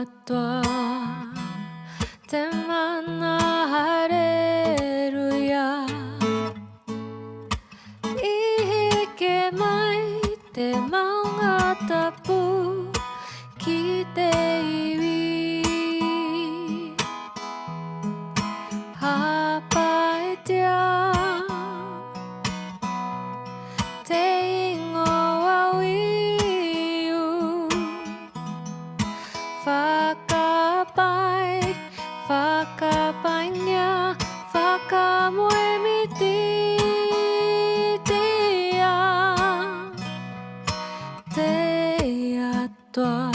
Atua, te mana hareruia. I heke mai te maunga tapu ki te iwi. Hāpaitia te ingoa wīu. Whakapai, whakapaingia, whakamoemititia te Atua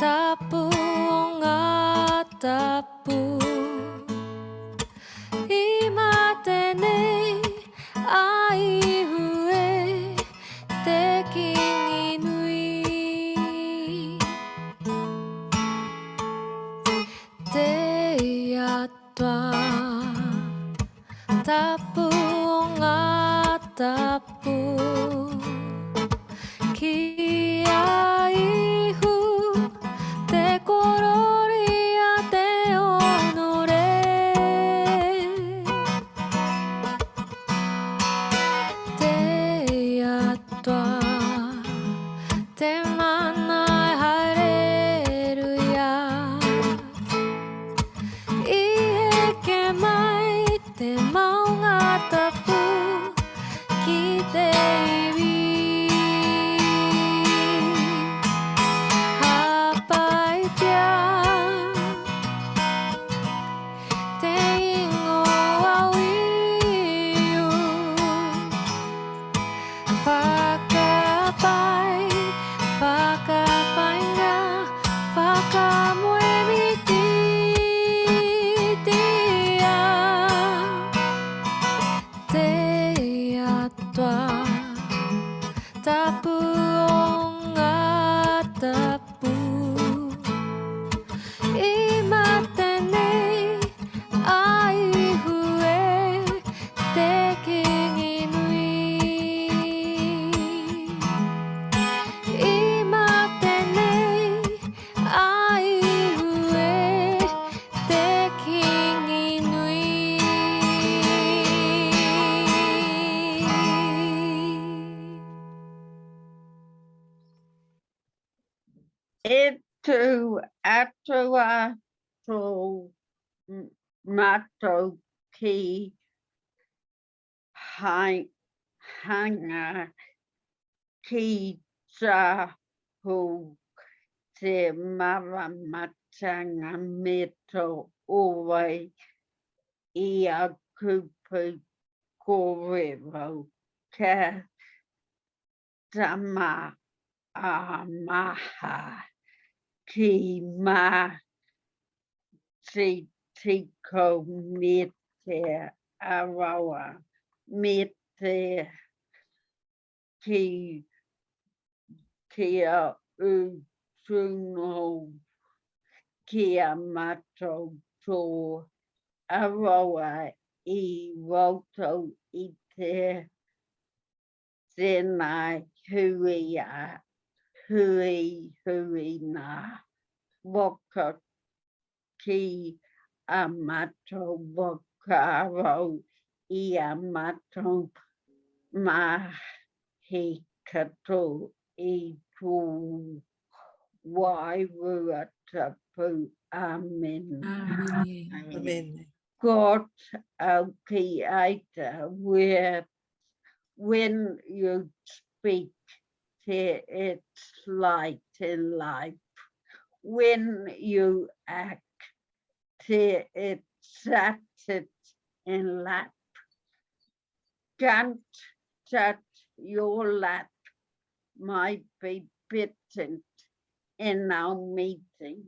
tapu o ngā tapu. I mate nei a Ihu e te Kingi nui. Te Atua tapu o ngā tapu. Ki a Ihu te kororia te honore. Te Atua, te mana hareruia. I heke mai te maunga tapu ki te iwi. Hāpaitia te ingoa wīu. Whakapai, whakapainga, whakamoemititia te Atua tapu o ngā tapu. I mate nei a Ihu e te Kingi nui. I mate nei a Ihu e te Kingi nui. E tū atua tō mātou ki hanga ki tāhu te maramatanga me tō owai i a kupu kōrero kia tama a maha ki ma ti tiko me te arawa me te ki kia utuno ki a matou to aroa i roto i te Tēnā hui a hui hui nā waka ki a matou whakaaro i a matou mahi katoa i tō wairua tapu. Amen. Amen. God our Creator, where When you speak, there it's light in life. When you act, there it's it in lap. Can't touch your lap might be bitten in our meeting.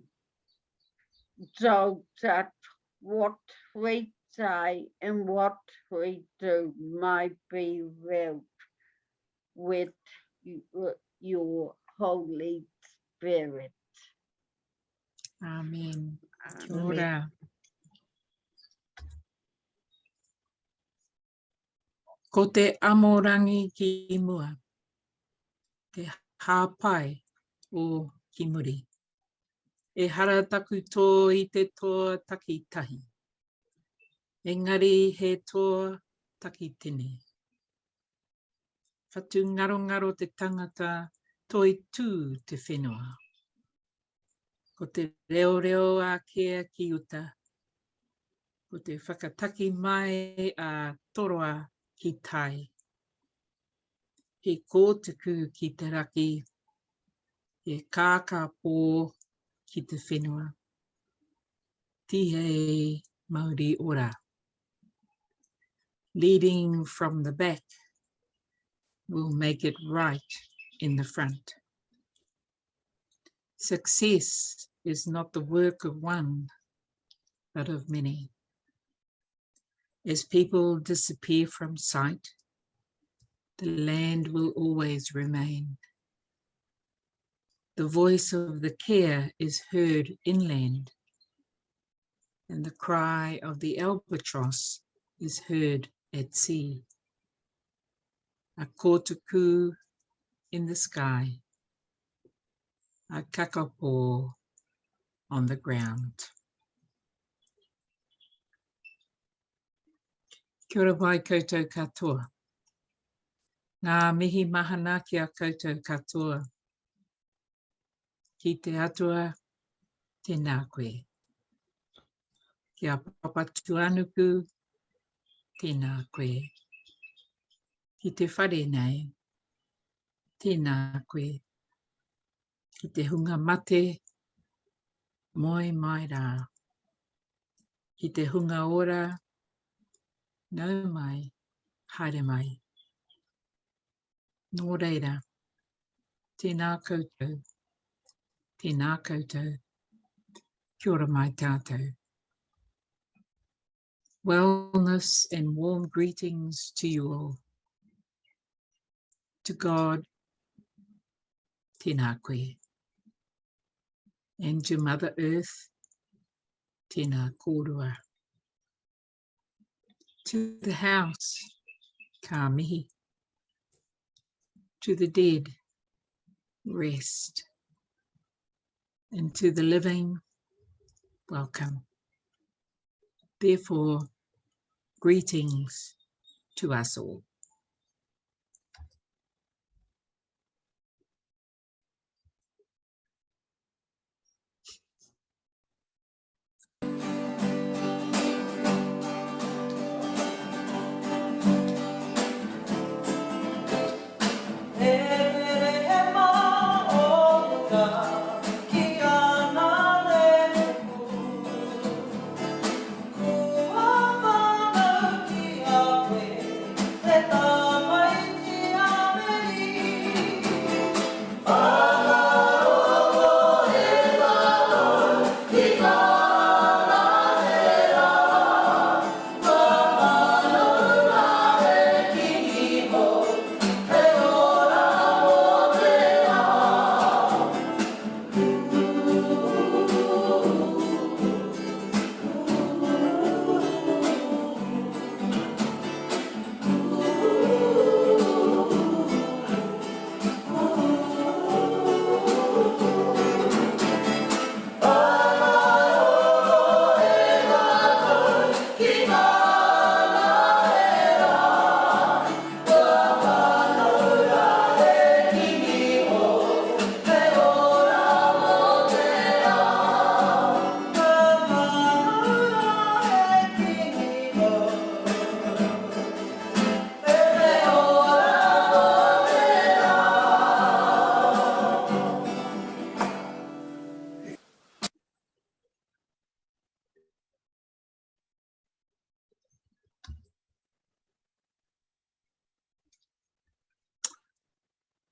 So that what we say and what we do might be filled with your Holy Spirit. Amen. Kia ora. Ko te amorangi ki mua, te hāpai o ki muri. Ehara taku tō i te toa takitahi, engari he toa takitini. Whatungarongaro te tangata, toitū te whenua. Ko te reoreo a Kea ki uta, ko te whakataki mai a Toroa ki tai. He kōtuku ki te raki, he kākāpō ki te whenua. Tihei mauri ora. Leading from the back will make it right in the front. Success is not the work of one, but of many. As people disappear from sight, the land will always remain. The voice of the kea is heard inland, and the cry of the albatross is heard at sea. A kōtuku in the sky, a kakapo on the ground. Kia ora mai koutou katoa. Ngā mihi mahana ki a koutou katoa. Ki te Atua, tēnā koe. Ki a Papatūānuku, tēnā koe. Ki te whare nei, tēnā koe. Ki te hunga mate, moe mai rā. Ki te hunga ora, nau mai, haere mai. Nō reira, tēnā koutou, tēnā koutou, kia ora mai tātou. Wellness and warm greetings to you all. To God, tēnā koe. And to Mother Earth, tēnā kōrua. To the house, ka mihi. To the dead, rest. And to the living, welcome. Therefore, greetings to us all.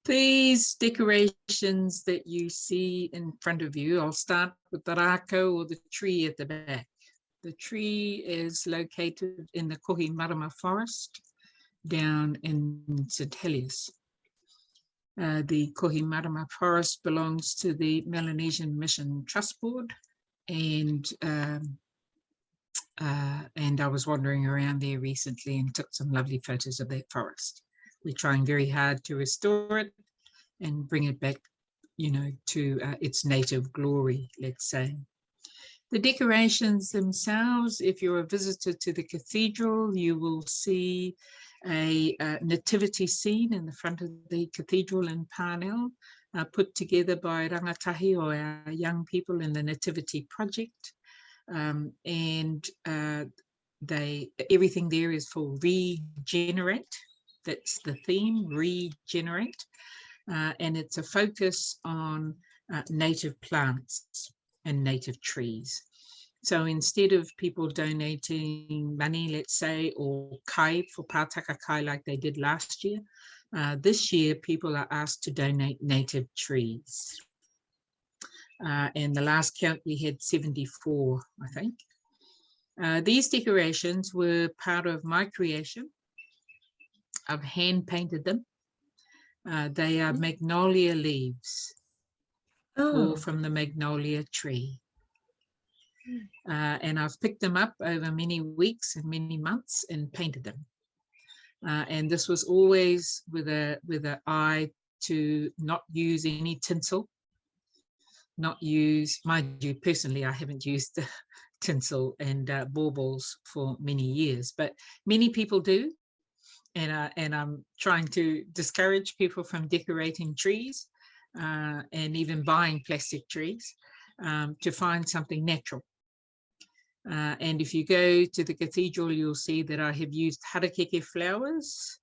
These decorations that you see in front of you, I'll start with the rākau or the tree at the back. The tree is located in the Kohimarama forest down in St Heliers. The Kohimarama forest belongs to the Melanesian Mission Trust Board, and I was wandering around there recently and took some lovely photos of that forest. We're trying very hard to restore it and bring it back you know, to its native glory, let's say. The decorations themselves, if you're a visitor to the cathedral, you will see a nativity scene in the front of the cathedral in Parnell, put together by rangatahi or our young people in the Nativity Project. Everything there is for regenerate. That's the theme, regenerate. And it's a focus on native plants and native trees. So instead of people donating money, let's say, or kai for pātaka kai like they did last year, this year people are asked to donate native trees. And the last count we had 74, I think. These decorations were part of my creation. I've hand painted them. They are magnolia leaves, all from the magnolia tree. And I've picked them up over many weeks and many months and painted them. And this was always with an eye to not use any tinsel, not use, mind you, personally, I haven't used the tinsel and baubles for many years, but many people do. And I'm trying to discourage people from decorating trees and even buying plastic trees to find something natural. And if you go to the cathedral, you'll see that I have used harakeke flowers.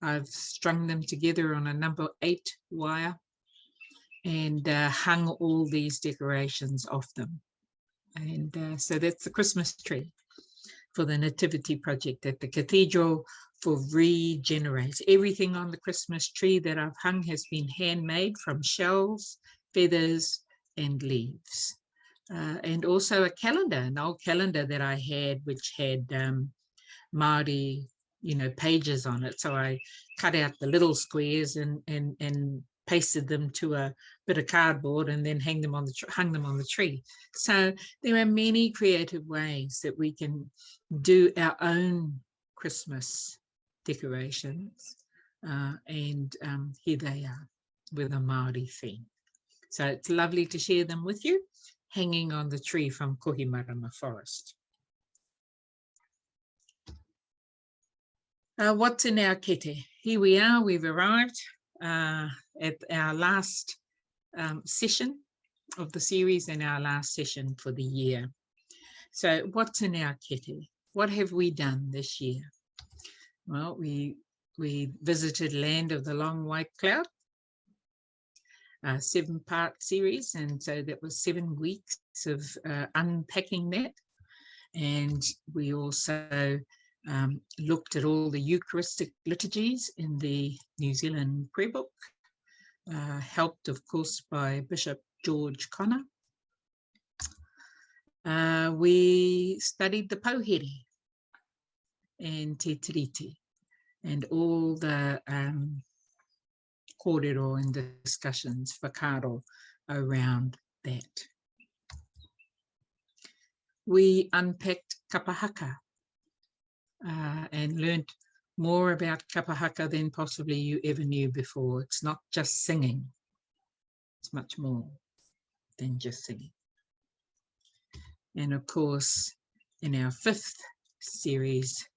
I've strung them together on a number 8 wire and hung all these decorations off them. And so that's the Christmas tree for the Nativity Project at the cathedral for regenerate. Everything on the Christmas tree that I've hung has been handmade from shells, feathers, and leaves. And also a calendar, an old calendar that I had, which had Māori, you know, pages on it. So I cut out the little squares and pasted them to a bit of cardboard and then hung them on the tree. So there are many creative ways that we can do our own Christmas decorations, and here they are with a Māori theme. So it's lovely to share them with you, hanging on the tree from Kohimarama Forest. What's in our kete? Here we are, we've arrived at our last session of the series and our last session for the year. So what's in our kete? What have we done this year? Well, we visited Land of the Long White Cloud, a 7-part series, and so that was 7 weeks of unpacking that. And we also looked at all the Eucharistic liturgies in the New Zealand Prayer Book, helped, of course, by Bishop George Connor. We studied the pouhere and Te Tiriti and all the kōrero and discussions, whakaaro around that. We unpacked kapahaka and learnt more about kapahaka than possibly you ever knew before. It's not just singing, it's much more than just singing. And of course, in our 5th series,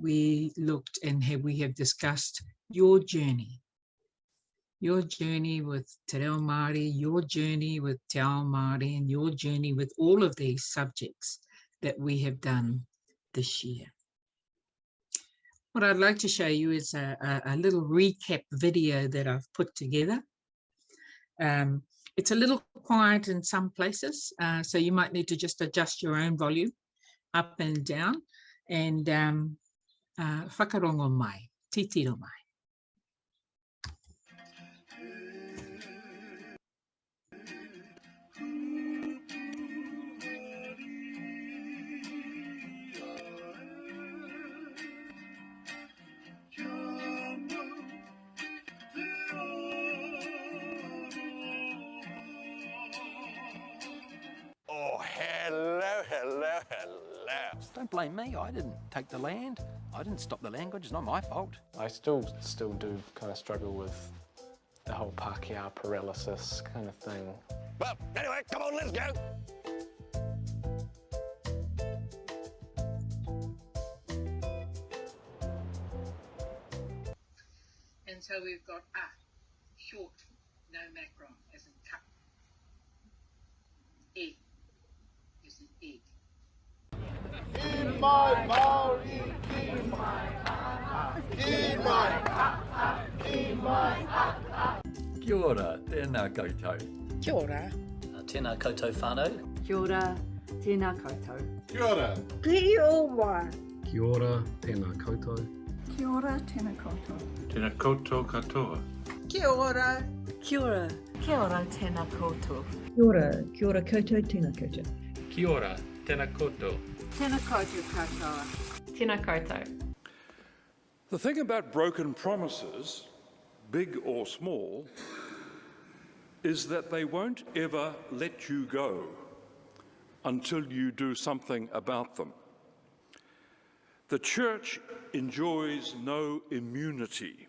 we looked and we have discussed your journey with Te Reo Māori, your journey with Te Ao Māori, and your journey with all of these subjects that we have done this year. What I'd like to show you is a little recap video that I've put together. It's a little quiet in some places, so you might need to just adjust your own volume up and down. And whakarongo mai, titiro mai. Oh, hello, hello, hello. Don't blame me, I didn't take the land. I didn't stop the language, it's not my fault. I still do kind of struggle with the whole Pākehā paralysis kind of thing. Well, anyway, come on, let's go. And so we've got a, short, no macron, as in cup. E, as in egg. Ki mai Māori, ki mai, ki mai, ki mai. Kia ora, tēnā koutou. Kia ora. Tēnā koutou whānau. Kia ora, tēnā koutou. Kia ora. Kia ora. Kia ora, tēnā koutou. Kia ora, tēnā koutou. Tēnā koutou katoa. Kia ora. Kia ora. Kia ora, tēnā koutou. Kia ora, kia ora koutou, tēnā koutou. Kia ora, tēnā koutou. Tēnā koutou katoa. Tēnā koutou. The thing about broken promises, big or small, is that they won't ever let you go until you do something about them. The church enjoys no immunity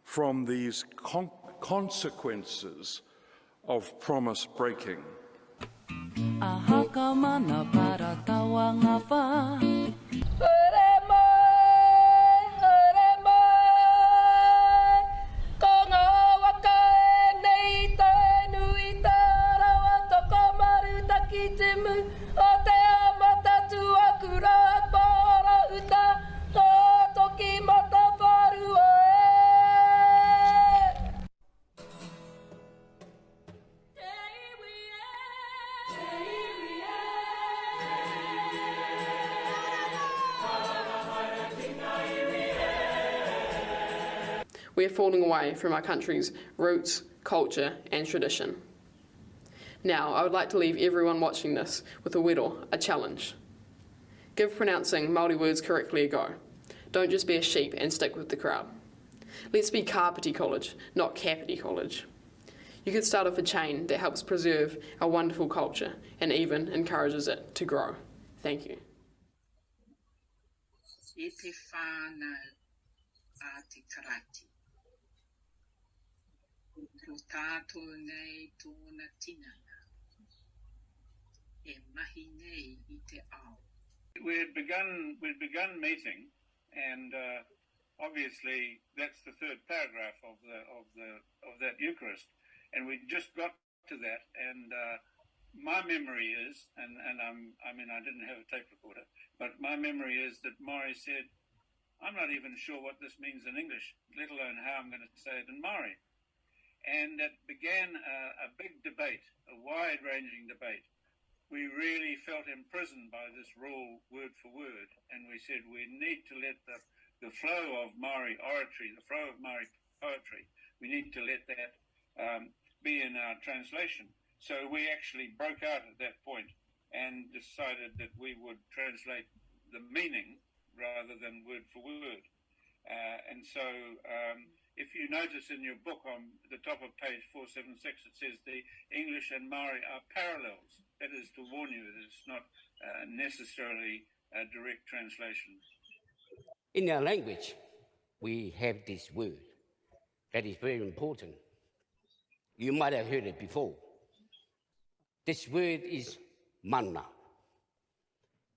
from these consequences of promise breaking. We are falling away from our country's roots, culture and tradition. Now, I would like to leave everyone watching this with a wero, a challenge. Give pronouncing Māori words correctly a go. Don't just be a sheep and stick with the crowd. Let's be Kāpiti College, not Kapiti College. You could start off a chain that helps preserve our wonderful culture and even encourages it to grow. Thank you. E te whānau a te Karaiti. Ko tātou nei tōna tinana, e mahi nei i te ao. We had begun meeting, and obviously that's the third paragraph of that Eucharist, and we just got to that, and my memory is, and I mean I didn't have a tape recorder, but my memory is that Maury said, "I'm not even sure what this means in English, let alone how I'm going to say it in Maori." And that began a big debate, a wide-ranging debate. We really felt imprisoned by this rule, word for word, and we said we need to let the flow of Maori oratory, the flow of Maori poetry, we need to let that be in our translation. So we actually broke out at that point and decided that we would translate the meaning rather than word for word. And so if you notice in your book on the top of page 476, it says the English and Maori are parallels. That is to warn you that it's not necessarily a direct translation. In our language, we have this word that is very important. You might have heard it before. This word is mana.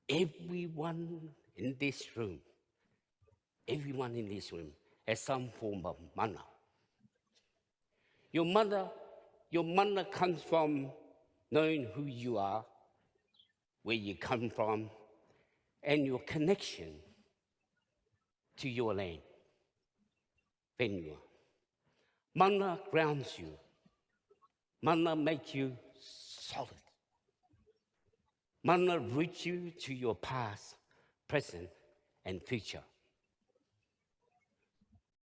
Everyone in this room, everyone in this room has some form of mana. Your mana comes from knowing who you are, where you come from, and your connection to your land, whenua. Mana grounds you. Mana makes you solid. Mana roots you to your past, present, and future.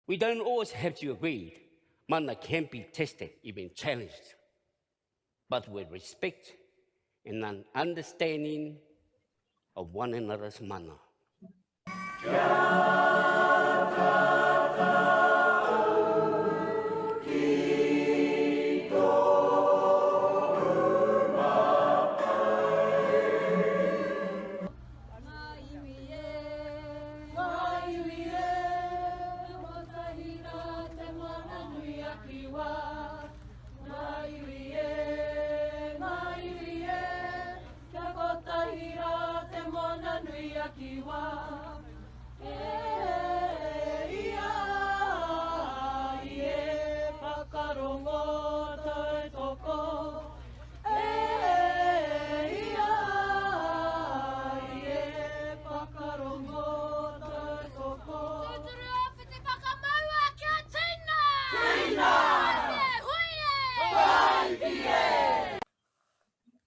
We don't always have to agree. Mana can be tested, even challenged, but with respect and an understanding of one another's mana. Ki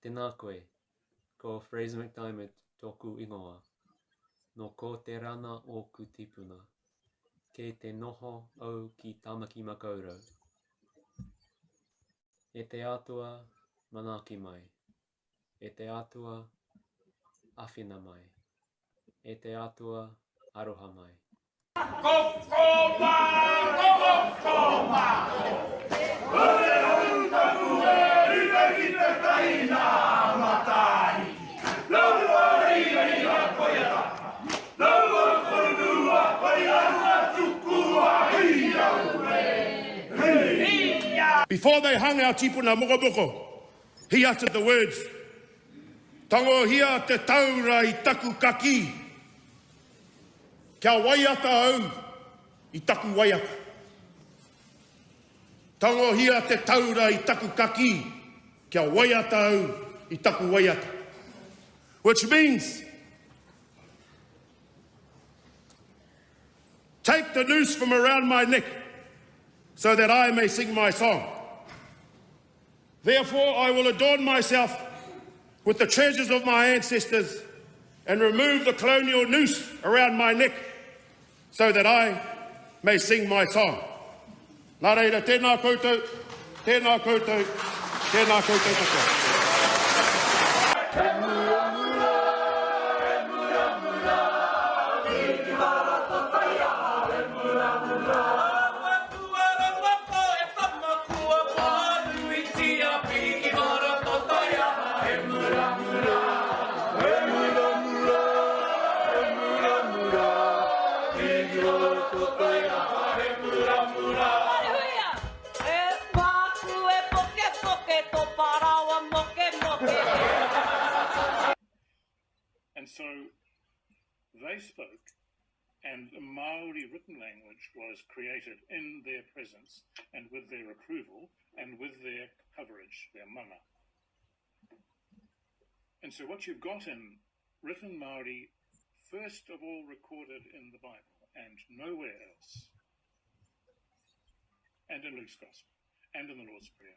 Tēnā koe. Ko Fraser McDiarmid tōku ingoa. Nō Ko Te Rana ōku tīpuna. Kei te noho au ki Tāmaki Makaurau. E te Atua, manaaki mai. E te Atua, āwhina mai. E te Atua, aroha mai. Before they hung our tipuna mokomoko, he uttered the words, Tangohia te taura i taku kakī. Kia waiata au i taku waiata. Tangohia te taura i taku kakī, kia waiata au i taku waiata. Which means, take the noose from around my neck so that I may sing my song. Therefore, I will adorn myself with the treasures of my ancestors and remove the colonial noose around my neck so that I may sing my song. Nā reira, tēnā koutou, tēnā koutou, tēnā koutou katoa. And so they spoke, and the Maori written language was created in their presence and with their approval and with their coverage, their mana. And so what you've got in written Maori, first of all recorded in the Bible and nowhere else, and in Luke's Gospel, and in the Lord's Prayer,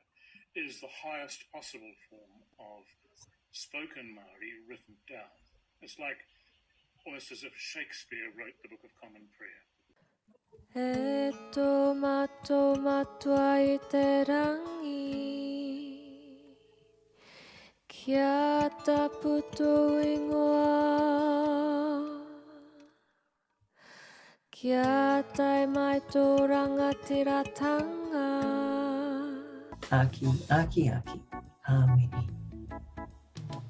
is the highest possible form of spoken Maori written down. It's like almost as if Shakespeare wrote the Book of Common Prayer. E tō mato matua i te rangi, Kia tapu tō ingoa, Kia tae mai tō rangatiratanga. Aki, aki, aki. Āmine.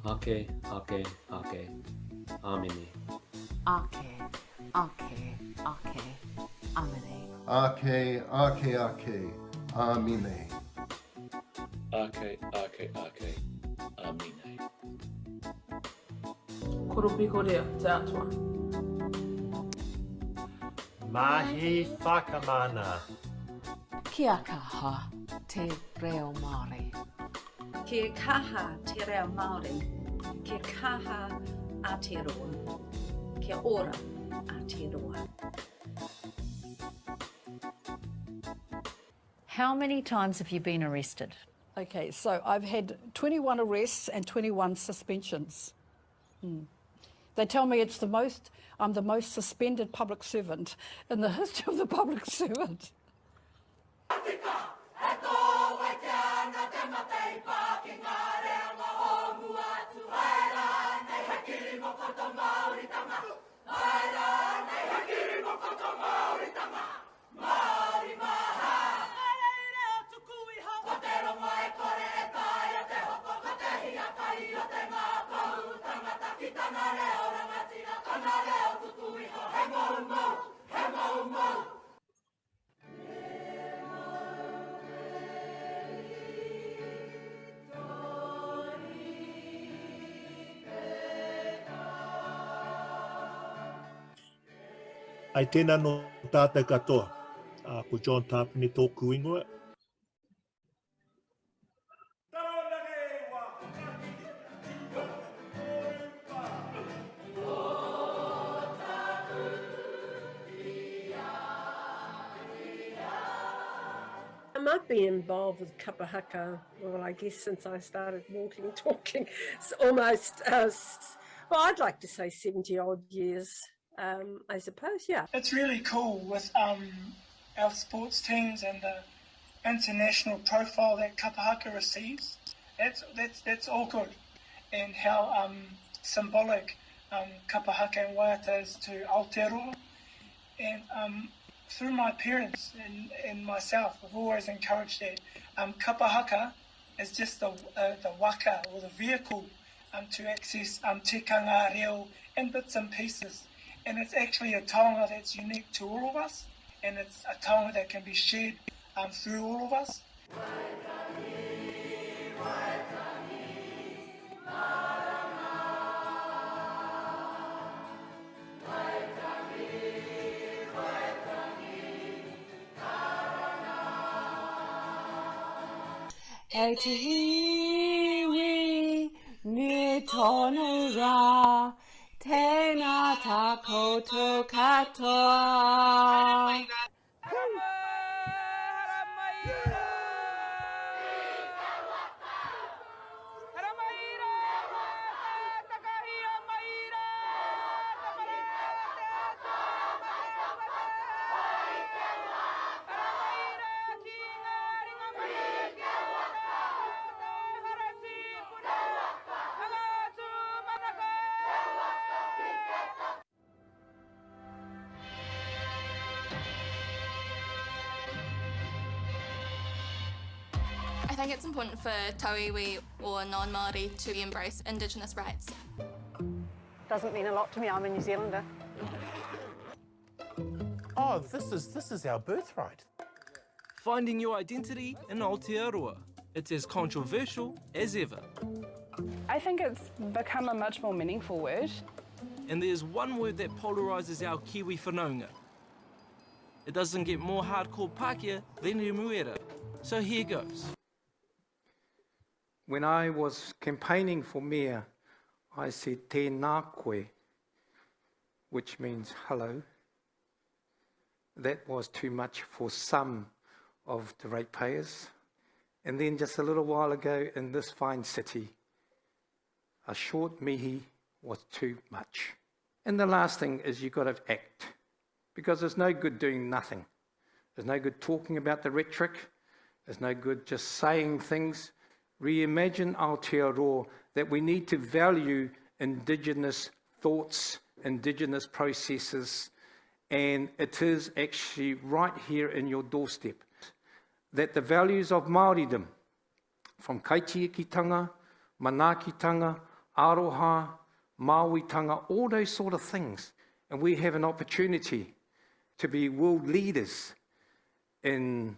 Ake, ake, ake. Āmine. Ake, ake, ake. Āmine. Ake, ake, ake. Āmine. Ake, ake, ake. Āmine. Koropikorea te Atua. Mahi whakamana. Kia kaha te reo Māori. Kia kaha te reo Māori. Kia kaha Aotearoa. Kia ora Aotearoa. How many times have you been arrested? Okay, so I've had 21 arrests and 21 suspensions. Hmm. They tell me it's the most, I'm the most suspended public servant in the history of the public servant. Ai tēnā nō tātou katoa. Ko John Tāpene tōku ingoa. I've been involved with kapa haka, well, I guess since I started walking, talking, it's almost, well, I'd like to say 70 odd years, I suppose, yeah. It's really cool with our sports teams and the international profile that kapa haka receives. That's all good. And how symbolic kapa haka and waiata is to Aotearoa. And through my parents and myself, I've always encouraged that kapa haka is just the waka or the vehicle to access tikanga, reo and bits and pieces. And it's actually a taonga that's unique to all of us, and it's a taonga that can be shared through all of us. E te hiwi nui tōna rā, tēnā tā koutou katoa. I think it's important for tauiwi or non-Māori to embrace Indigenous rights. Doesn't mean a lot to me, I'm a New Zealander. Oh, this is our birthright. Finding your identity in Aotearoa. It's as controversial as ever. I think it's become a much more meaningful word. And there's one word that polarises our Kiwi whanaunga. It doesn't get more hardcore Pākehā than Remuera. So here goes. When I was campaigning for mayor, I said tēnā koe, which means hello. That was too much for some of the ratepayers. And then just a little while ago in this fine city, a short mihi was too much. And the last thing is you've got to act, because there's no good doing nothing. There's no good talking about the rhetoric. There's no good just saying things. Reimagine Aotearoa, that we need to value Indigenous thoughts, Indigenous processes, and it is actually right here in your doorstep. That the values of Māoridom, from kaitiakitanga, manaakitanga, aroha, Māoritanga, all those sort of things. And we have an opportunity to be world leaders in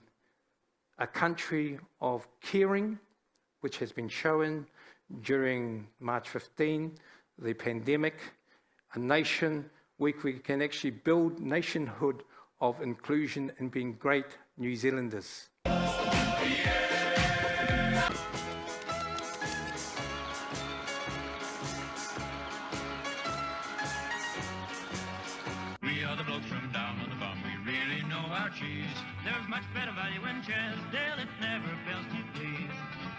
a country of caring, which has been shown during March 15, the pandemic, a nation where we can actually build nationhood of inclusion and being great New Zealanders. We are the blokes from down on the farm, we really know our cheese. There's much better value in Chesdale, it never fails to please.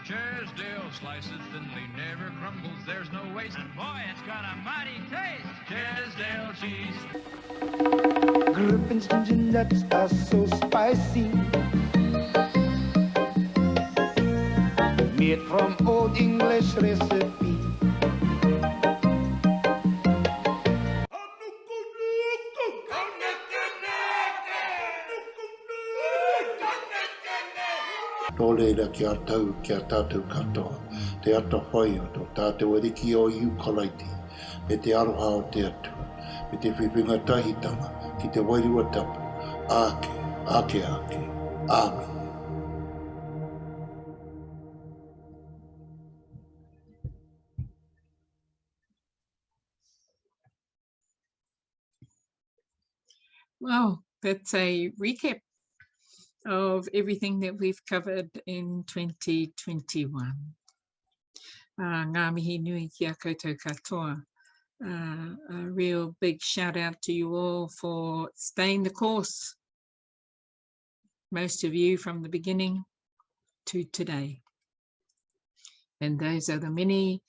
Chesdale slices thinly, never crumbles, there's no waste. And boy, it's got a mighty taste, Chesdale cheese. Griffin's ginger nuts are so spicy. Made from old English recipe. Nō reira ki a tau, ki a tātou katoa, te atawhai o tō tātou Ariki o Ihu Karaiti, me te aroha o te Atua, me te whiwhinga tahitanga ki te Wairua Tapu, āke, āke āke. Āmine. Well, that's a recap of everything that we've covered in 2021. Ngā mihi nui ki a koutou katoa. A real big shout out to you all for staying the course. most of you from the beginning to today. And those are the many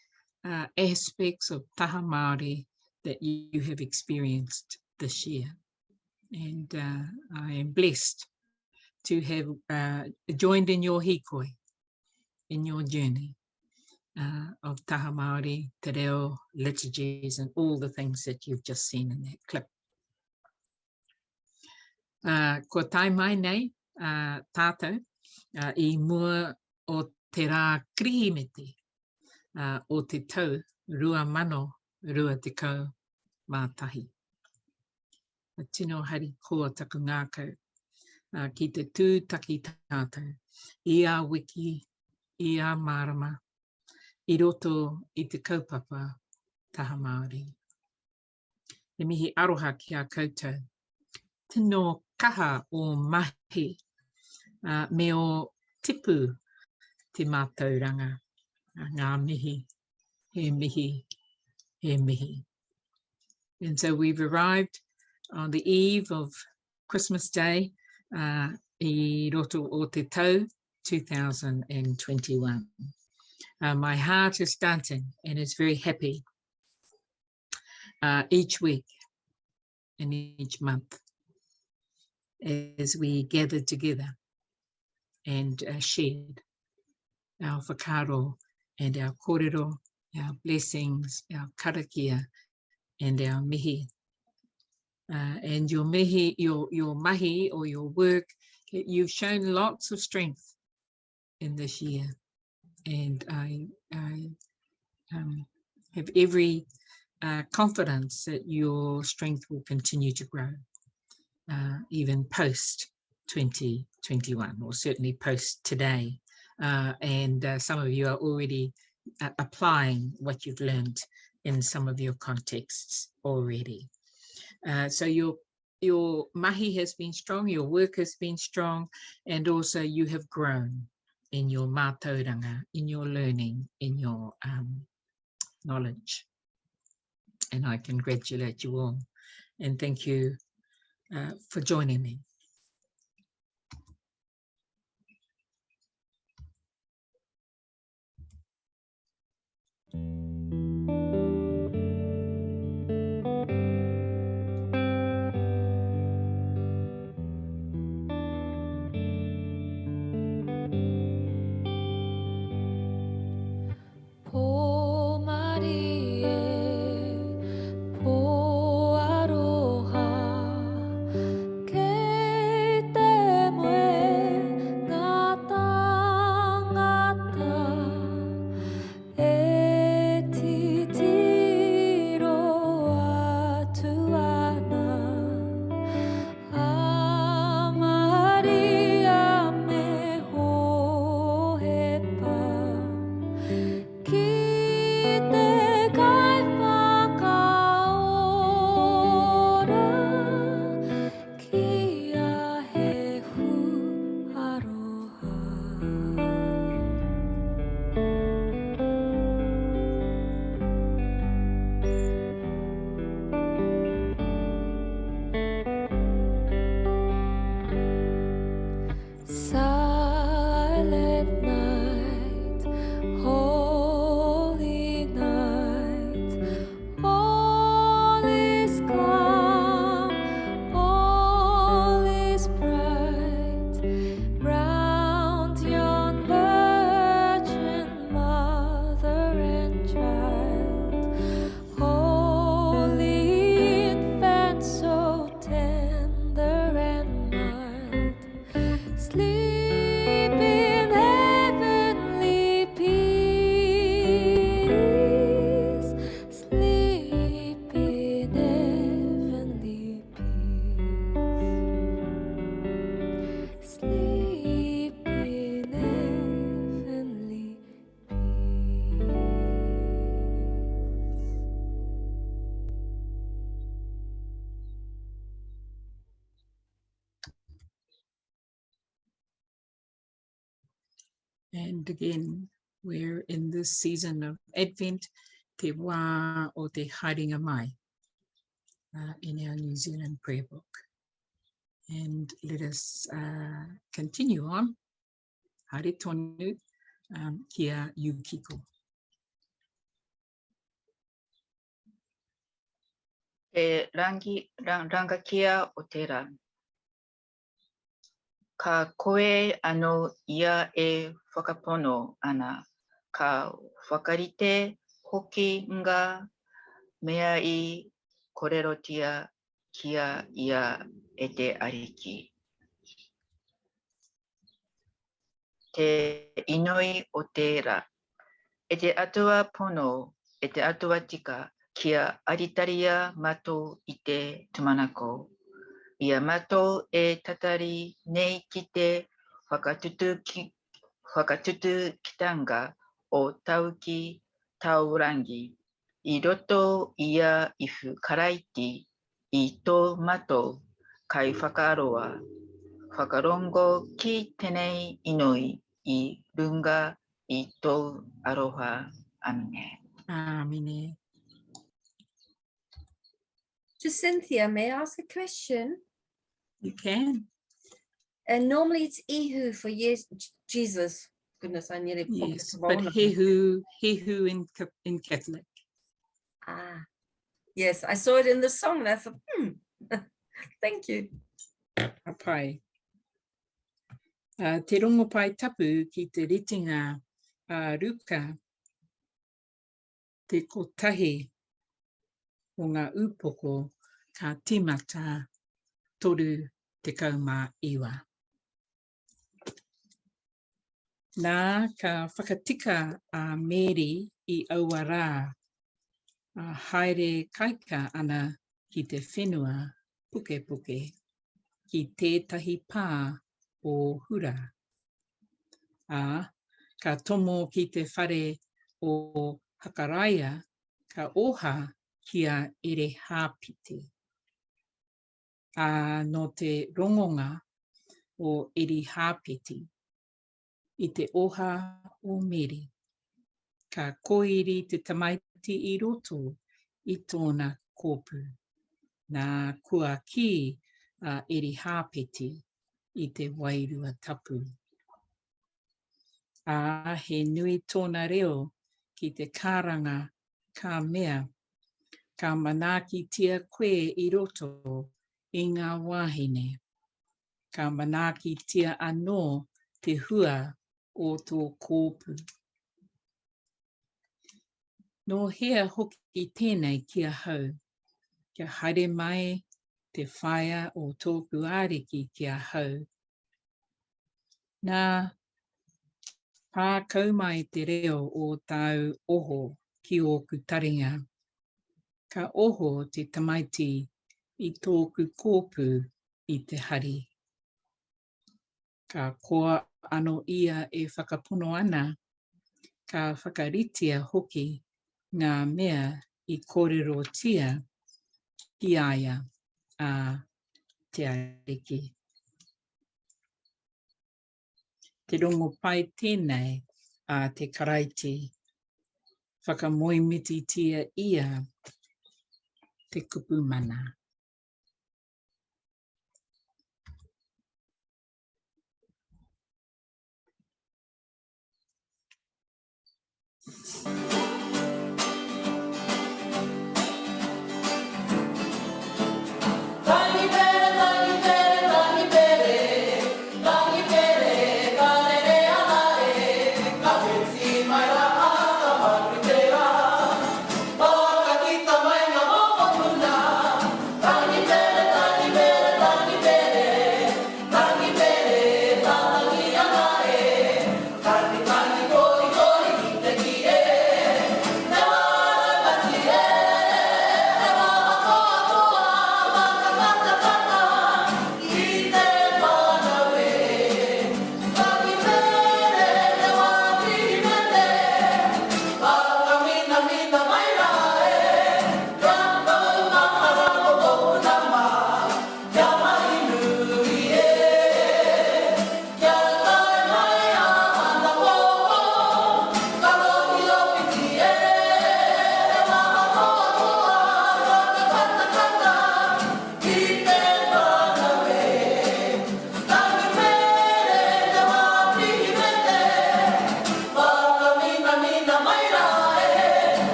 aspects of Taha Māori that you have experienced this year. And I am blessed to have joined in your hikoi, in your journey of Taha Māori, Te Reo, liturgies, and all the things that you've just seen in that clip. Kua tae mai nei tātou i mua o te rā Kirihimete o te tau 2021. Tino harikoa taku ngākau ki te tūtaki tātou i a wiki, i a marama, i roto i te kaupapa Taha Māori. He mihi aroha ki a koutou. Tino kaha o mahi me o tipu te mātauranga. Ngā mihi, he mihi, he mihi. And so we've arrived on the eve of Christmas Day i roto o te tau 2021. My heart is dancing and is very happy each week and each month as we gather together and shared our whakaaro and our kōrero, our blessings, our karakia, and our mihi. And your mihi, your mahi or your work, you've shown lots of strength in this year. And I have every confidence that your strength will continue to grow, even post 2021, or certainly post today. And some of you are already applying what you've learned in some of your contexts already. So your mahi has been strong, your work has been strong, and also you have grown in your mātauranga, in your learning, in your knowledge. And I congratulate you all and thank you for joining me. And again, we're in this season of Advent, te wā o te haerenga mai, in our New Zealand prayer book. And let us uh, continue on. Haere tonu um, ki a Yukiko. Te rangi, rang, rangakia o te rā. Ka koe anō ia e whakapono ana, ka whakarite hoki nga mea i korerotia ki a ia e te Ariki. Te inoi o te ra. E te Atua pono, e te Atua tika, kia aritaria matou i te tumanako. I a matou e tatari nei ki te whakatutukitanga o tauki taurangi, i roto i a Ihu Karaiti i tō matou kaiwhakaroa, whakarongo ki tenei inoi i runga i tōu aroha. Amine. Amine. To Cynthia, may I ask a question? You can. And normally it's Ihu for yes, Jesus. Goodness, I nearly Yes, but Hehu, Hehu in, in Catholic. Ah, yes, I saw it in the song and I thought, hmm, thank you. Ka pai. Uh, te rongopai tapu ki te ritinga a Ruka, te kotahi o ngā upoko ka tīmata 39. Nā, ka whakatika a Mēri i aua rā, ā, haere kaika ana ki te whenua pukepuke, ki tētahi pā o Hura. Ā, ka tomo ki te whare o Hakaraia, ka oha ki a Erehāpeti. Ā, nō te rongonga o Erihāpeti i te oha o Meri, ka kōiri te tamaiti i roto i tōna kōpū. Nā, kua kī a Erihāpeti i te Wairua Tapu. Ā, he nui tōna reo ki te karanga ka mea, Ka manaakitia koe i roto i ngā wāhine, ka manaakitia anō te hua o tō kōpū. Nō hea hoki tēnei ki ahau, kia haere mai te whaea o tōku Ariki ki ahau? Nā, pā kau mai te reo o tāu oho ki ōku taringa. Ka oho te tamaiti i tōku kōpū i te hari. Ka koa ano ia e whakapono ana, ka whakaritea hoki nga mea i korerotia ki a ia, a te Ariki. Te rongo pai tenei a te Karaiti, whakamoemititia ia te kupu mana.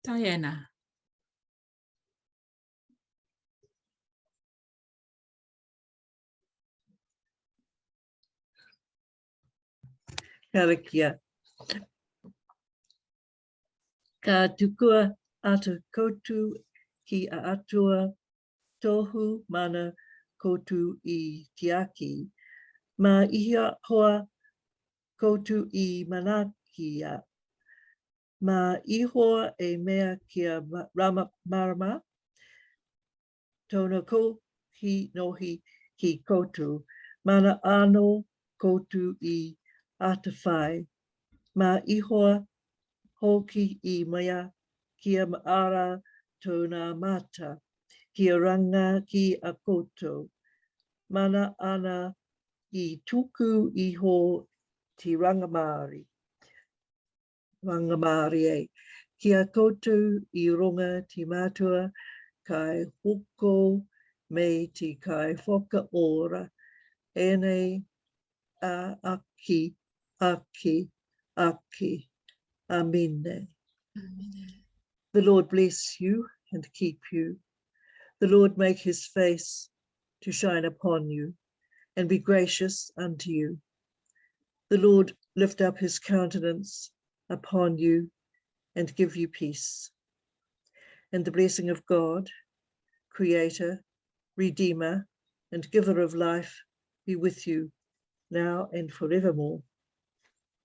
Diana. Karakia. Ka tukua atu koutou ki a Atua tohu mana koutou i tiaki, ma Ihowa koutou i manaakia, ma Ihowa e mea kia marama tona kohinohi ki koutou, mana ano koutou i atawhai, ma Ihowa hoki i mea kia ara tona mata, kia ranga ki a koutou, mana ana i tuku iho te rangamārie. Rangamārie ki a koutou i runga te Matua kai hoko me te kai whakaora, enei a aki, aki, aki. Amine. Amen. The Lord bless you and keep you. The Lord make his face to shine upon you and be gracious unto you. The Lord lift up his countenance upon you and give you peace. And the blessing of God, Creator, Redeemer, and Giver of life be with you now and forevermore.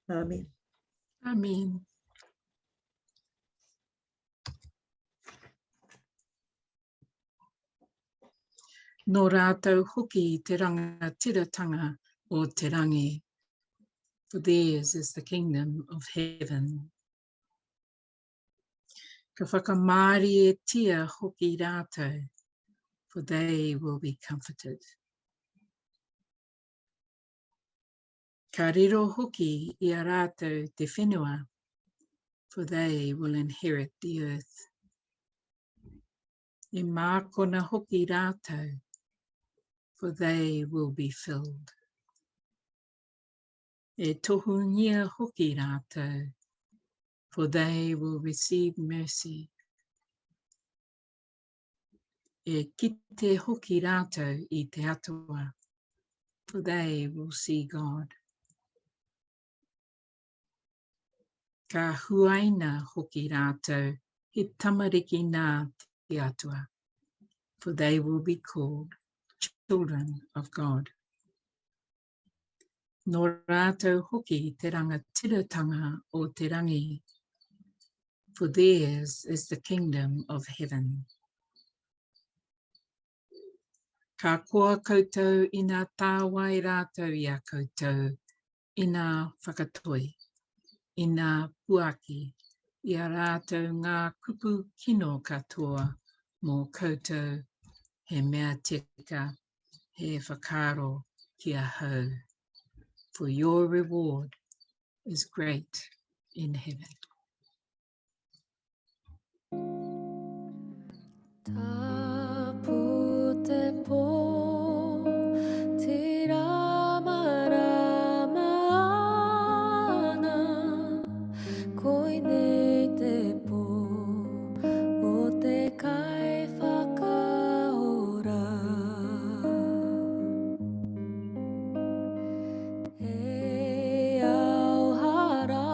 Amen. Amen. Nō rātou hoki te rangatiratanga o te rangi. For theirs is the kingdom of heaven. Ka whakamārietia hoki rātou, for they will be comforted. Ka riro hoki i a rātou te whenua, for they will inherit the earth. E mākona hoki rātou, for they will be filled. E tohungia hoki rātou, for they will receive mercy. E kite hoki rātou i te Atua, for they will see God. Ka huaina hoki rātou he tamariki nā te Atua, for they will be called children of God. Nō rātou hoki te rangatiratanga o te rangi, for theirs is the kingdom of heaven. Ka koa koutou ina tāwai rātou i a koutou, ina whakatoi, ina puaki i a rātou ngā kupu kino katoa mō koutou, he mea tika, he whakaaro ki ahau. For your reward is great in heaven. Tapu te pō, tira marama ana, koinei te pō o te Kaiwhakaora. He ao hara,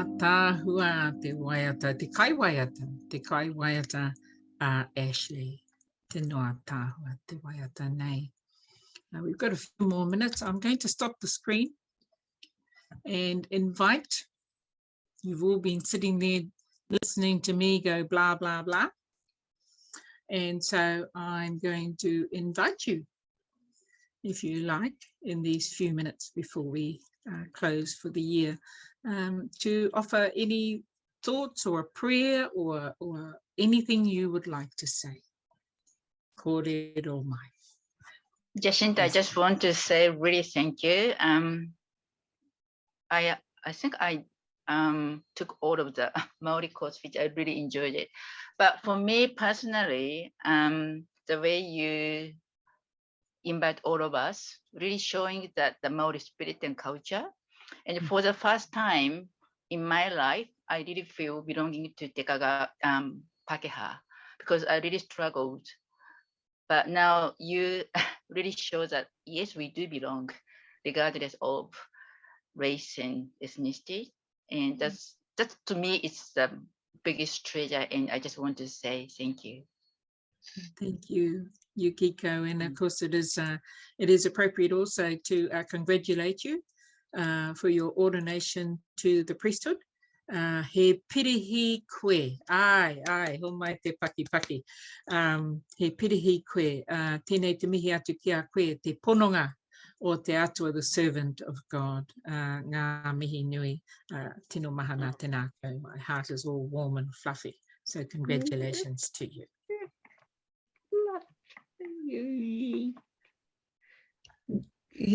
Ataahua te waiata, te kaiwaiata, te kaiwaiata a Ashley. Tino ataahua te waiata nei. Now we've got a few more minutes. I'm going to stop the screen and invite. You've all been sitting there listening to me go blah, blah, blah. And so I'm going to invite you, if you like, in these few minutes before we close for the year, to offer any thoughts or a prayer or anything you would like to say. Kōrero mai. Jacinta, I just want to say really thank you. I think I took all of the Māori course, which I really enjoyed it. But for me personally, the way you invite all of us, really showing that the Māori spirit and culture. And for the first time in my life, I really feel belonging to Te Kaka Pākehā, because I really struggled. But now you really show that, yes, we do belong, regardless of race and ethnicity. And that's to me, it's the biggest treasure. And I just want to say thank you. Thank you, Yukiko. And of course, it is appropriate also to congratulate you for your ordination to the priesthood. He pirihi koe, ai, ai, ho mai te paki paki. He pirihi koe, tēnei te mihi atu ki a koe, te pononga o te Atua, the servant of God. Ngā mihi nui, tino mahana te nākau. My heart is all warm and fluffy. So congratulations to you.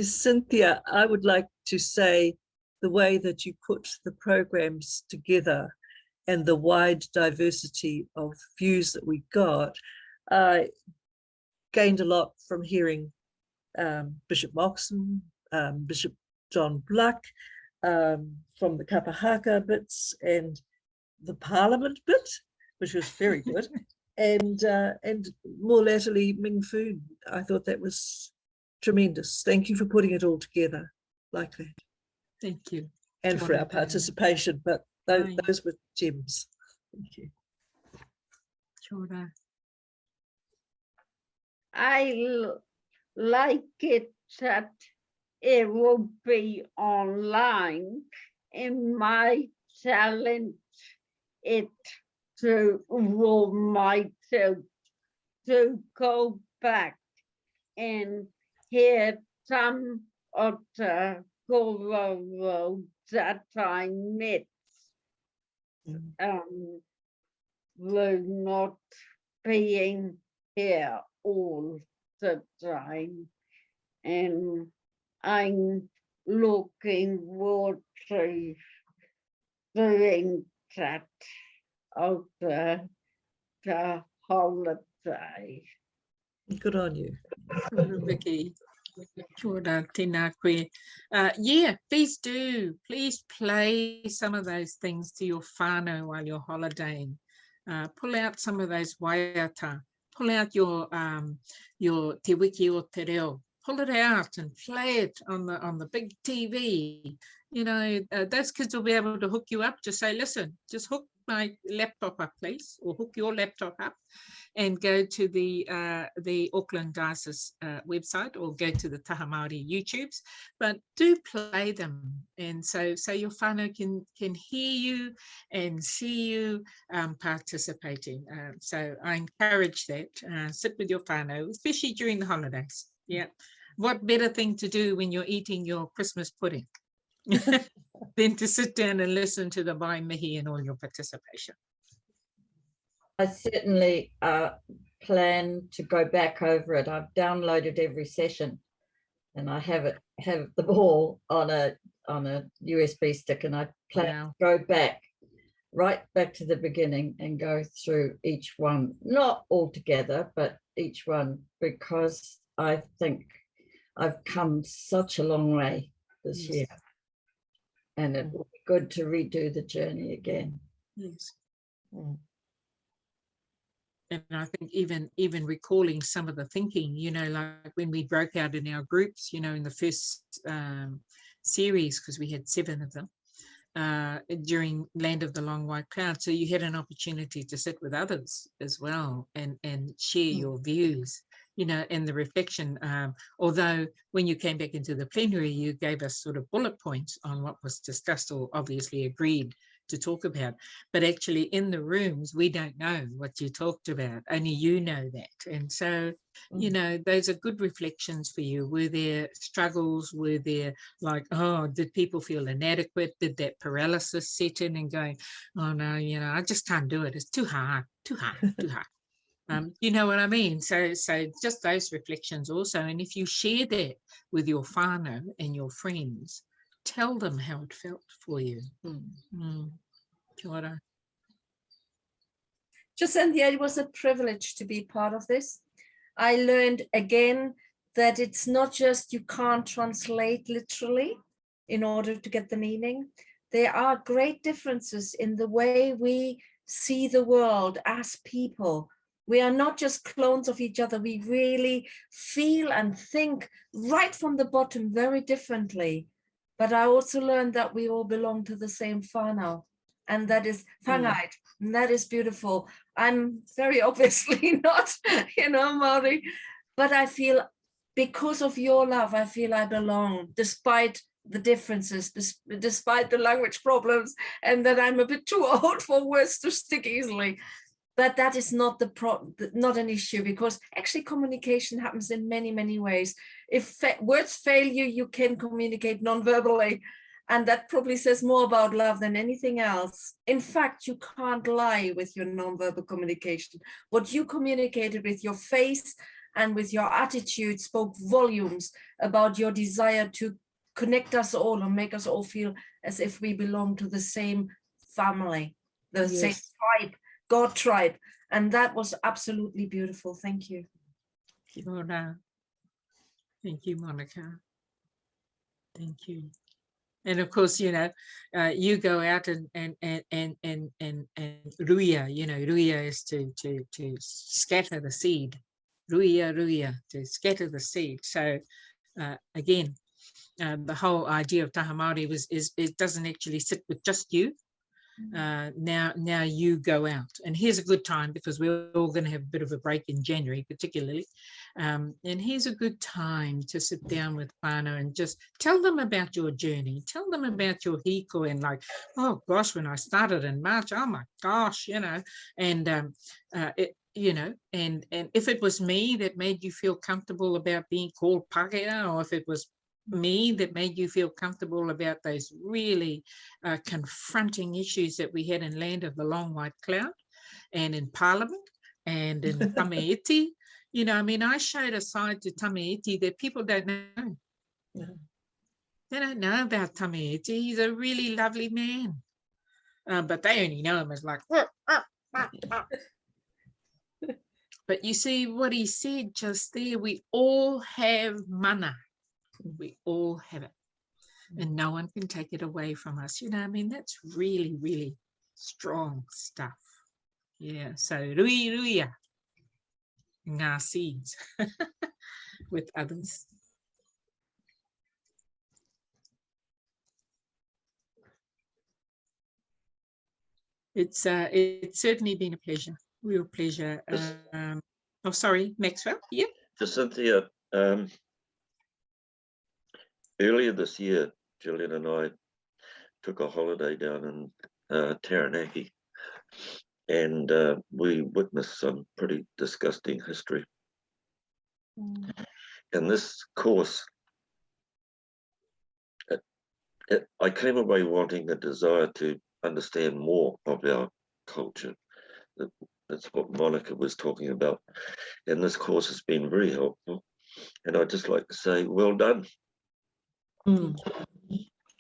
Cynthia, I would like to say the way that you put the programs together and the wide diversity of views that we got, I gained a lot from hearing Bishop Moxon, Bishop John Bluck, from the Kapahaka bits and the Parliament bit, which was very good, and more latterly Ming Foon. I thought that was tremendous. Thank you for putting it all together like that. Thank you. And for our participation, but those were gems. Thank you. Kia ora. I like it that it will be online, and my challenge it to will myself to go back and hear some of the kōrero that I met were not being here all the time, and I'm looking forward to doing that over the holiday. Good on you. Vicky. Kia ora, tēnā koe. Yeah, please do. Please play some of those things to your whānau while you're holidaying. Pull out some of those waiata. Pull out your Te Wiki o Te Reo. Pull it out and play it on the big TV. You know, those kids will be able to hook you up. Just say, listen, just hook my laptop up, please, or hook your laptop up, and go to the Auckland Diocese website, or go to the Taha Māori YouTubes. But do play them, and so your whānau can hear you and see you participating. So I encourage that. Sit with your whānau, especially during the holidays. Yeah, what better thing to do when you're eating your Christmas pudding than to sit down and listen to the Mai Mihi and all your participation. I certainly plan to go back over it. I've downloaded every session, and I have them all on a USB stick, and I plan to go back, right back to the beginning and go through each one, not all together, but each one, because I think I've come such a long way this year, and it will be good to redo the journey again. Yes. Mm. And I think even recalling some of the thinking, you know, like when we broke out in our groups, you know, in the first series, because we had 7 of them, during Land of the Long White Cloud. So you had an opportunity to sit with others as well and share your views, you know, and the reflection. Although when you came back into the plenary, you gave us sort of bullet points on what was discussed or obviously agreed to talk about. But actually in the rooms, we don't know what you talked about. Only you know that. And so, you know, those are good reflections for you. Were there struggles? Were there like, oh, did people feel inadequate? Did that paralysis set in and going, oh no, you know, I just can't do it. It's too hard, too hard, too hard. You know what I mean? So just those reflections also. And if you share that with your whānau and your friends, tell them how it felt for you. Kia ora. Jacynthia, it was a privilege to be part of this. I learned again that it's not just you can't translate literally in order to get the meaning. There are great differences in the way we see the world as people. We are not just clones of each other. We really feel and think right from the bottom very differently. But I also learned that we all belong to the same whānau, and that is whāngai, and that is beautiful. I'm very obviously not, you know, Maori, but I feel because of your love, I feel I belong, despite the differences, despite the language problems, and that I'm a bit too old for words to stick easily. But that is not the not an issue, because actually communication happens in many, many ways. If words fail you, you can communicate non-verbally. And that probably says more about love than anything else. In fact, you can't lie with your non-verbal communication. What you communicated with your face and with your attitude spoke volumes about your desire to connect us all and make us all feel as if we belong to the same family, the same tribe, God tribe. And that was absolutely beautiful. Thank you. Kia ora. Thank you, Monica. Thank you. And of course, you know, you go out and ruia, you know, ruia is to scatter the seed. Ruia, ruia, to scatter the seed. So again, the whole idea of Taha Māori was is it doesn't actually sit with just you. Now you go out, and here's a good time because we're all going to have a bit of a break in January, particularly. And here's a good time to sit down with whānau and just tell them about your journey, tell them about your hiko, and like, oh gosh, when I started in March, oh my gosh, you know, and it, you know, and if it was me that made you feel comfortable about being called Pākehā, or if it was me that made you feel comfortable about those really confronting issues that we had in Land of the Long White Cloud and in Parliament and in Tame Iti. You know, I mean, I showed a side to Tame Iti that people don't know. Yeah. They don't know about Tame Iti. He's a really lovely man. But they only know him as like, ah, ah, ah, ah. But you see what he said just there, we all have mana. We all have it, and no one can take it away from us. You know, I mean, that's really, really strong stuff. Yeah, so rui ruia, ngā seeds with others. It's certainly been a pleasure, real pleasure. Oh, sorry, Maxwell, yeah. Jacynthia, earlier this year, Gillian and I took a holiday down in Taranaki, and we witnessed some pretty disgusting history. And this course, I came away wanting a desire to understand more of our culture. That's what Monica was talking about. And this course has been very helpful. And I'd just like to say, well done.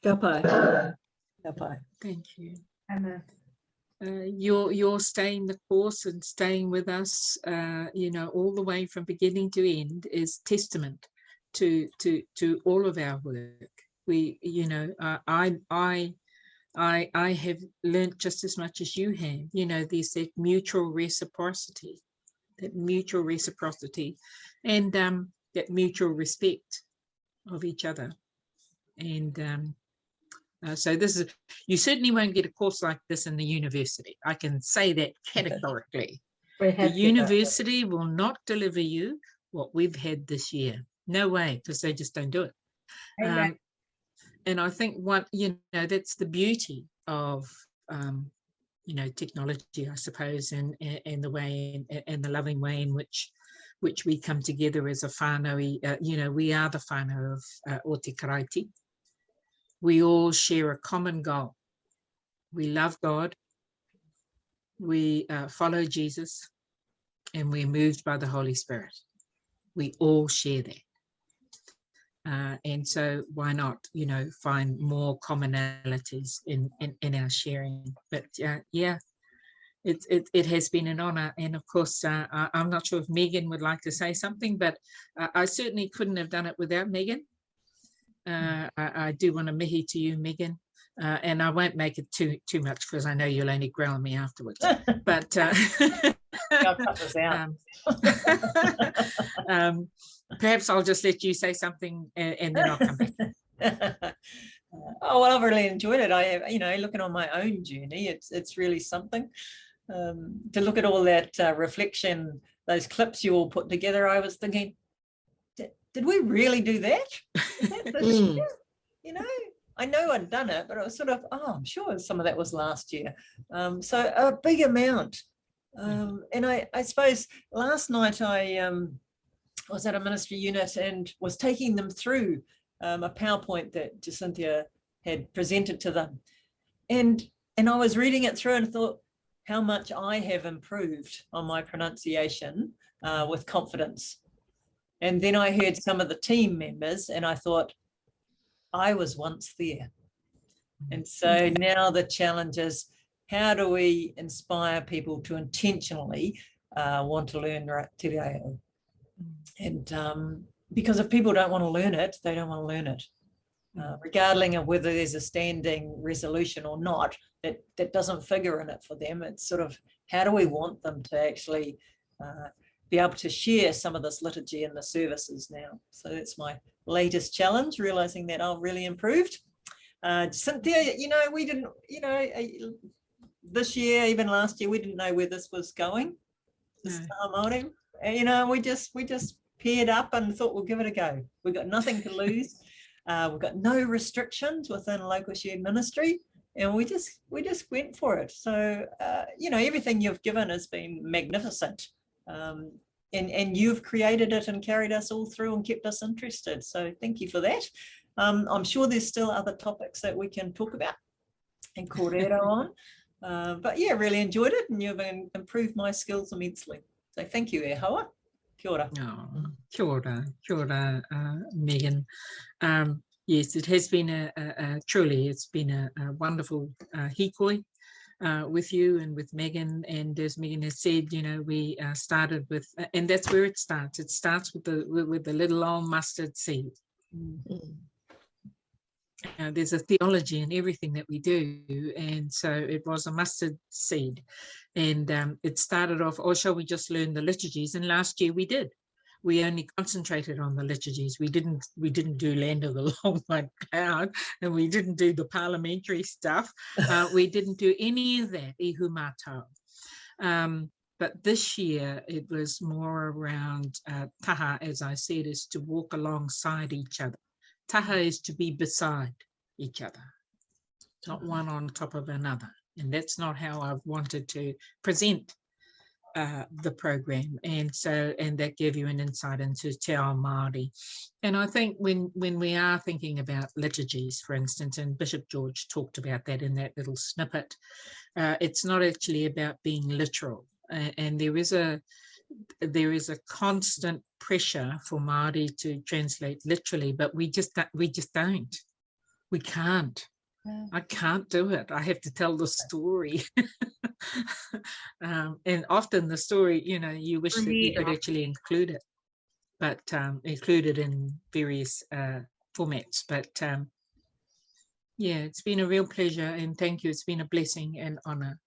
Ka pai. Ka pai. Thank you. Emma. You're staying the course and staying with us, you know, all the way from beginning to end is testament to all of our work. We, you know, I have learnt just as much as you have. You know, there's that mutual reciprocity, and that mutual respect of each other. And So this is, you certainly won't get a course like this in the university. I can say that categorically. The university will not deliver you what we've had this year. No way, because they just don't do it. And I think what, you know, that's the beauty of, you know, technology, I suppose, and the way and the loving way in which we come together as a whānau. You know, we are the whānau of o te Karaiti. We all share a common goal. We love God, we follow Jesus, and we're moved by the Holy Spirit. We all share that. And so why not, you know, find more commonalities in our sharing. But yeah, it has been an honor. And of course, I'm not sure if Megan would like to say something, but I certainly couldn't have done it without Megan. I do want to mihi to you, Megan, and I won't make it too much because I know you'll only growl me afterwards. But I'll cut this out. Perhaps I'll just let you say something and then I'll come back. Oh, well, I've really enjoyed it. I, you know, looking on my own journey, it's really something to look at all that reflection, those clips you all put together. I was thinking, did we really do that? Is that this year? You know, I know I'd done it, but it was sort of, oh, I'm sure some of that was last year. So a big amount. And I suppose last night I was at a ministry unit and was taking them through a PowerPoint that Jacynthia had presented to them. And I was reading it through and thought how much I have improved on my pronunciation with confidence. And then I heard some of the team members and I thought, I was once there. And so now the challenge is, how do we inspire people to intentionally want to learn te reo? And because if people don't want to learn it, they don't want to learn it. Regardless of whether there's a standing resolution or not, that doesn't figure in it for them. It's sort of, how do we want them to actually be able to share some of this liturgy in the services now? So that's my latest challenge, realizing that I've really improved. Cynthia, you know, we didn't, you know, this year, even last year, we didn't know where this was going. This Māori. You know, we just paired up and thought we'll give it a go. We've got nothing to lose. We've got no restrictions within local shared ministry, and we just went for it. So, you know, everything you've given has been magnificent. And you've created it and carried us all through and kept us interested. So thank you for that. I'm sure there's still other topics that we can talk about and kōrero on. But yeah, really enjoyed it, and you've improved my skills immensely. So thank you, e hoa. Kia ora. Oh, kia ora, kia ora, Megan. Yes, it has been truly, it's been a wonderful hikoi with you and with Megan. And as Megan has said, you know, we started with, and that's where it starts. It starts with the little old mustard seed. Mm-hmm. There's a theology in everything that we do, and so it was a mustard seed, and it started off, oh, shall we just learn the liturgies? And last year we did. We only concentrated on the liturgies. We didn't do Land of the Long White Cloud, and we didn't do the parliamentary stuff. We didn't do any of that, ihu mātau. But this year it was more around taha, as I said, is to walk alongside each other. Taha is to be beside each other, not one on top of another. And that's not how I've wanted to present the program. And so, and that gave you an insight into Te Ao Māori. And I think when we are thinking about liturgies, for instance, and Bishop George talked about that in that little snippet, it's not actually about being literal. And there is a constant pressure for Māori to translate literally, but we just don't. We can't. Yeah. I can't do it. I have to tell the story. And often the story, you know, you wish that you could actually include it, but include it in various formats. But yeah, it's been a real pleasure, and thank you. It's been a blessing and honor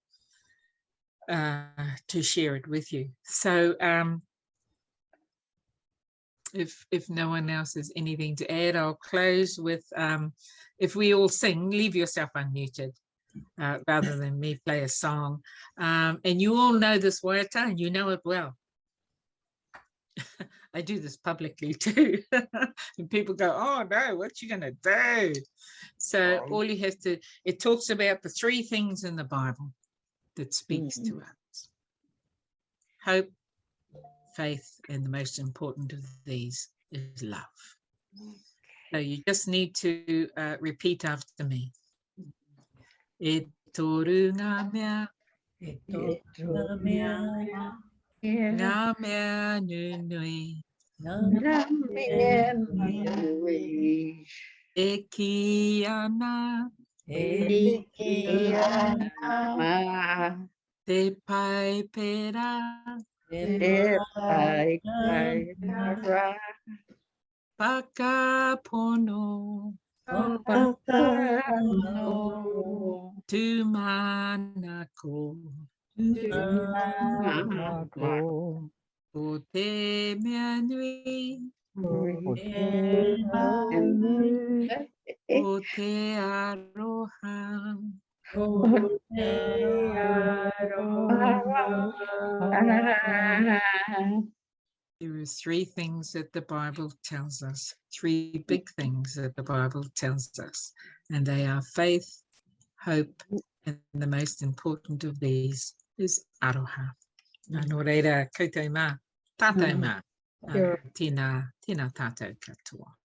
to share it with you. So If if no one else has anything to add, I'll close with um, if we all sing, leave yourself unmuted uh, rather than me play a song. Um, and you all know this waiata and you know it well. I do this publicly too. and people go, oh no, what you gonna do? So all you have to, it talks about the three things in the Bible that speaks to us. Hope, faith, and the most important of these is love. So you just need to uh, repeat after me. E toru ngā mea. E toru ngā mea. Ngā mea nunui. Ngā mea nunui. E kī ana. E kī ana. Te Paipera. Te Paipera. Whakapono. Whakapono. Tūmanako. Tūmanako. Ko te mea nui. Ko te mea nui. Ko te aroha. Ko te aroha. There are three things that the Bible tells us, three big things that the Bible tells us, and they are faith, hope, and the most important of these is aroha. Nō reira, koutou mā, tātou mā, tēnā, tēnā tātou katoa.